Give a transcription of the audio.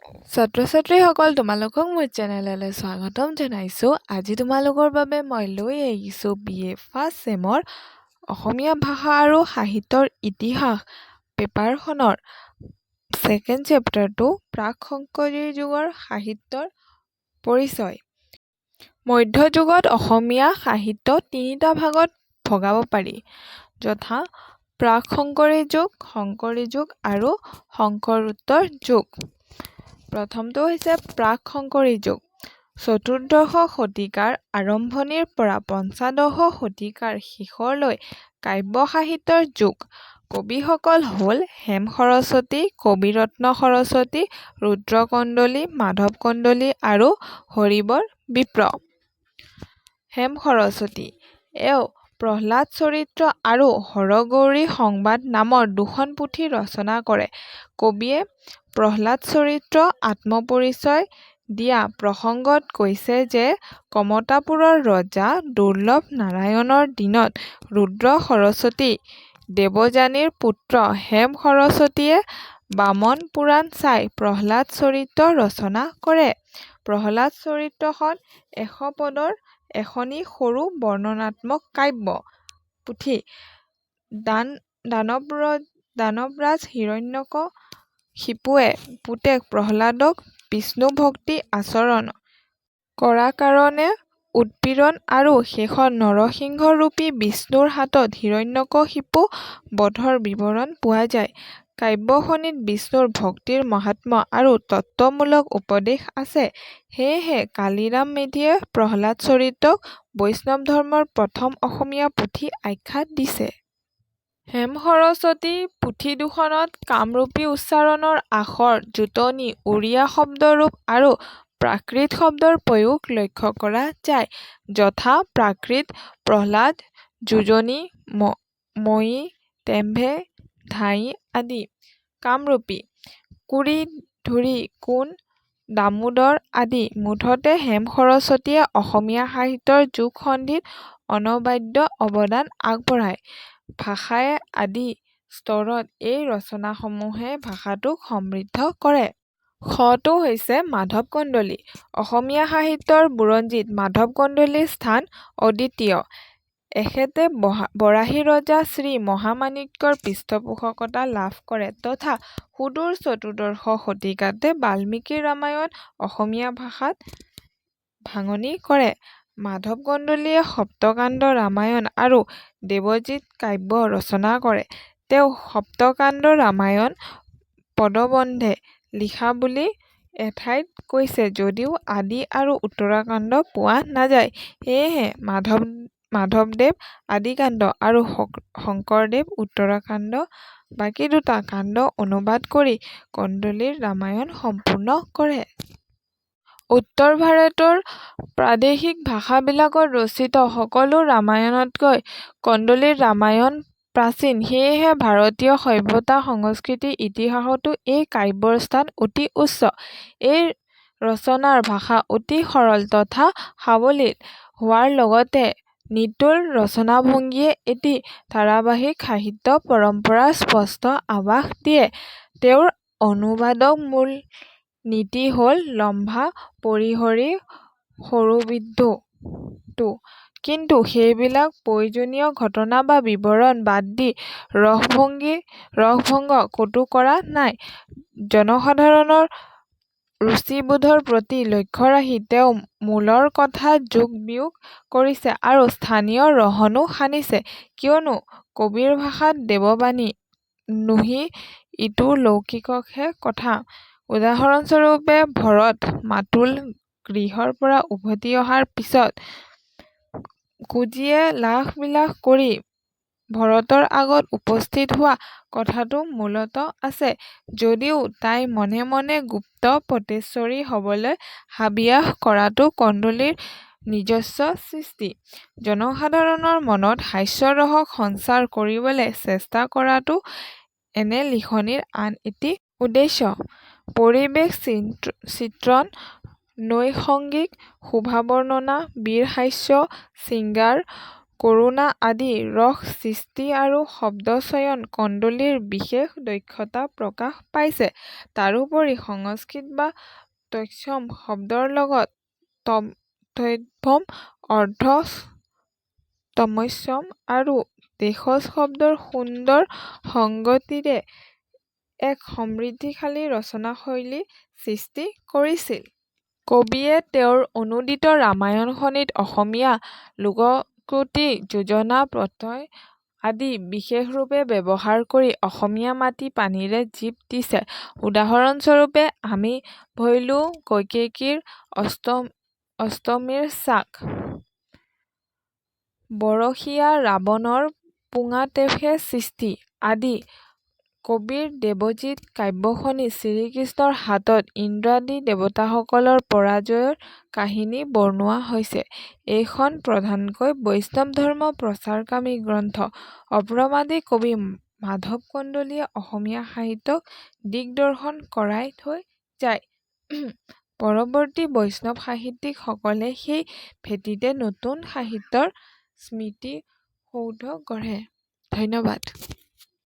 ছাত্ৰ-ছাত্ৰীসকল, তোমালোকক মোৰ চেনেললৈ স্বাগতম জনাইছোঁ। আজি তোমালোকৰ বাবে মই লৈ আহিছোঁ বি এ ফাৰ্ষ্ট ছেমৰ অসমীয়া ভাষা আৰু সাহিত্যৰ ইতিহাস পেপাৰখনৰ ছেকেণ্ড চেপ্টাৰটো, প্ৰাক শংকৰী যুগৰ সাহিত্যৰ পৰিচয়। মধ্যযুগত অসমীয়া সাহিত্য তিনিটা ভাগত ভগাব পাৰি, যথা প্ৰাক শংকৰী যুগ, শংকৰী যুগ আৰু শংকৰোত্তৰ যুগ। প্ৰথমটো হৈছে প্ৰাক শংকৰী যুগ। চতুৰ্দশ শতিকাৰ আৰম্ভণিৰ পৰা পঞ্চদশ শতিকাৰ শেষলৈ কাব্য সাহিত্যৰ যুগ। কবিসকল হ'ল হেম সৰস্বতী, কবিৰত্ন সৰস্বতী, ৰুদ্ৰ কন্দলী, মাধৱ কন্দলী আৰু হৰিবৰ বিপ্ৰ। হেম সৰস্বতী: এওঁ প্ৰহ্লাদ চৰিত্ৰ আৰু হৰগৌৰী সংবাদ নামৰ দুখন পুথি ৰচনা কৰে। কবিয়ে প্ৰহ্লাদ চৰিত্ৰ আত্মপৰিচয় দিয়া প্ৰসংগত কৈছে যে কমতাপুৰৰ ৰজা দুৰ্লভ নাৰায়ণৰ দিনত ৰুদ্ৰ সৰস্বতী দেৱযানীৰ পুত্ৰ হেম সৰস্বতীয়ে বামন পুৰাণ চাই প্ৰহ্লাদ চৰিত্ৰ ৰচনা কৰে। প্ৰহ্লাদ চৰিত্ৰখন 100 পদৰ এখনি সৰু বৰ্ণনাত্মক কাব্য পুথি। দানৱৰাজ হিৰণ্যকশিপুৱে পুতেক প্ৰহ্লাদক বিষ্ণুভক্তি আচৰণ কৰা কাৰণে উৎপীড়ন আৰু শেষত নৰসিংহৰূপী বিষ্ণুৰ হাতত হিৰণ্যকশিপু বধৰ বিৱৰণ পোৱা যায়। কাব্যখনিত বিষ্ণুৰ ভক্তিৰ মাহাত্ম্য আৰু তত্ত্বমূলক উপদেশ আছে। সেয়েহে কালিৰাম মেধিয়ে প্ৰহ্লাদ চৰিত্ৰক বৈষ্ণৱ ধৰ্মৰ প্ৰথম অসমীয়া পুথি আখ্যা দিছে। হেম সৰস্বতী পুথি দুখনত কামৰূপী উচ্চাৰণৰ আখৰ জোঁটনি, উড়িয়া শব্দৰূপ আৰু প্ৰাকৃত শব্দৰ প্ৰয়োগ লক্ষ্য কৰা যায়। যথা প্ৰাকৃত প্ৰহ্লাদ, যোজনী, ময়ি, তেম্ভে, ধায়ি আদি। কামৰূপী কুৰি, ধুৰি, কোন, দামোদৰ আদি। মুঠতে হেম সৰস্বতীয়ে অসমীয়া সাহিত্যৰ যুগ-সন্ধিত অনবদ্য অৱদান আগবঢ়ায়। ভাষায়ে আদি স্তৰত এই ৰচনাসমূহে ভাষাটোক সমৃদ্ধ কৰে। খ টো হৈছে মাধৱ কন্দলী। অসমীয়া সাহিত্যৰ বুৰঞ্জীত মাধৱ কন্দলীৰ স্থান অদ্বিতীয়। এখেতে বৰাহী ৰজা শ্ৰী মহামাণিক্যৰ পৃষ্ঠপোষকতা লাভ কৰে তথা সুদূৰ চতুৰ্দশ শতিকাতে বাল্মীকি ৰামায়ণ অসমীয়া ভাষাত ভাঙনি কৰে। মাধৱ কন্দলীয়ে সপ্তকাণ্ড ৰামায়ণ আৰু দেৱজিৎ কাব্য ৰচনা কৰে। তেওঁ সপ্তকাণ্ড ৰামায়ণ পদবন্ধে লিখা বুলি এঠাইত কৈছে যদিও আদি আৰু উত্তৰাকাণ্ড পোৱা নাযায়। সেয়েহে মাধৱদেৱ আদিকাণ্ড আৰু শংকৰদেৱ উত্তৰাকাণ্ড, বাকী দুটা কাণ্ড অনুবাদ কৰি কন্দলিৰ ৰামায়ণ সম্পূৰ্ণ কৰে। উত্তৰ ভাৰতৰ প্ৰাদেশিক ভাষাবিলাকত ৰচিত সকলো ৰামায়ণতকৈ কন্দলিৰ ৰামায়ণ প্ৰাচীন। সেয়েহে ভাৰতীয় সভ্যতা-সংস্কৃতিৰ ইতিহাসতো এই কাব্যৰ স্থান অতি উচ্চ। এই ৰচনাৰ ভাষা অতি সৰল তথা সাৱলীল হোৱাৰ লগতে নিটোল ৰচনাভংগীয়ে এটি ধাৰাবাহিক সাহিত্য পৰম্পৰাৰ স্পষ্ট আভাস দিয়ে। তেওঁৰ অনুবাদৰ মূল নীতি হ'ল লম্ভা পৰিহৰি সৰুবিদ্ধ কিন্তু সেইবিলাক প্ৰয়োজনীয় ঘটনা বা বিৱৰণ বাদ দি ৰসভংগ ক'তো কৰা নাই। জনসাধাৰণৰ ৰুচিবোধৰ প্ৰতি লক্ষ্য ৰাখি তেওঁ মূলৰ কথা যোগ-বিয়োগ কৰিছে আৰু স্থানীয় ৰহণো সানিছে। কিয়নো কবিৰ ভাষাত দেৱবাণী নুহি ইটো লৌকিকহে কথা। উদাহৰণস্বৰূপে ভৰত মাতুল গৃহৰ পৰা উভতি অহাৰ পিছত কুঁজীয়ে লাস-বিলাস কৰি ভৰতৰ আগত উপস্থিত হোৱা কথাটো মূলত আছে যদিও তাই মনে মনে গুপ্ত পটেশ্বৰী হ'বলৈ হাবিয়াস কৰাটো কন্দলিৰ নিজস্ব সৃষ্টি। জনসাধাৰণৰ মনত হাস্যৰসৰ সঞ্চাৰ কৰিবলৈ চেষ্টা কৰাটোও এনে লিখনিৰ আন এটি উদ্দেশ্য। পৰিবেশ চিত্ৰণ, নৈসৰ্গিক শোভাবৰ্ণনা, বীৰ হাস্য, শৃংগাৰ কৰুণা আদি ৰস সৃষ্টি আৰু শব্দচয়ন কন্দলিৰ বিশেষ দক্ষতা প্ৰকাশ পাইছে। তাৰোপৰি সংস্কৃত বা তৎসম শব্দৰ লগত তদ্ভৱ, অৰ্ধ-তৎসম আৰু দেশজ শব্দৰ সুন্দৰ সংগতিৰে এক সমৃদ্ধিশালী ৰচনাশৈলী সৃষ্টি কৰিছিল। কবিয়ে তেওঁৰ অনূদিত ৰামায়ণখনিত অসমীয়া লোকোক্তি, যোজনা, প্ৰত্যয় আদি বিশেষৰূপে ব্যৱহাৰ কৰি অসমীয়া মাটি-পানীৰে জীপ দিছে। উদাহৰণস্বৰূপে- আমি ভৈলো কৈকেয়ীৰ অষ্টমীৰ চাক। বৰষিয়া ৰাৱণৰ পুঙাতেসে সৃষ্টি। আদি। কবিৰ দেৱজিৎ কাব্যখনিত শ্ৰীকৃষ্ণৰ হাতত ইন্দ্ৰাদি দেৱতাসকলৰ পৰাজয়ৰ কাহিনী বৰ্ণোৱা হৈছে। এইখন প্ৰধানকৈ বৈষ্ণৱ ধৰ্ম প্ৰচাৰকামী গ্ৰন্থ। অপ্ৰমাদী কবি মাধৱ কন্দলিয়ে অসমীয়া সাহিত্যক দিগদৰ্শন কৰাই থৈ যায়। পৰৱৰ্তী বৈষ্ণৱ সাহিত্যিক সকলে সেই ভেটিতে নতুন সাহিত্যৰ স্মৃতিসৌধ গঢ়ে। ধন্যবাদ।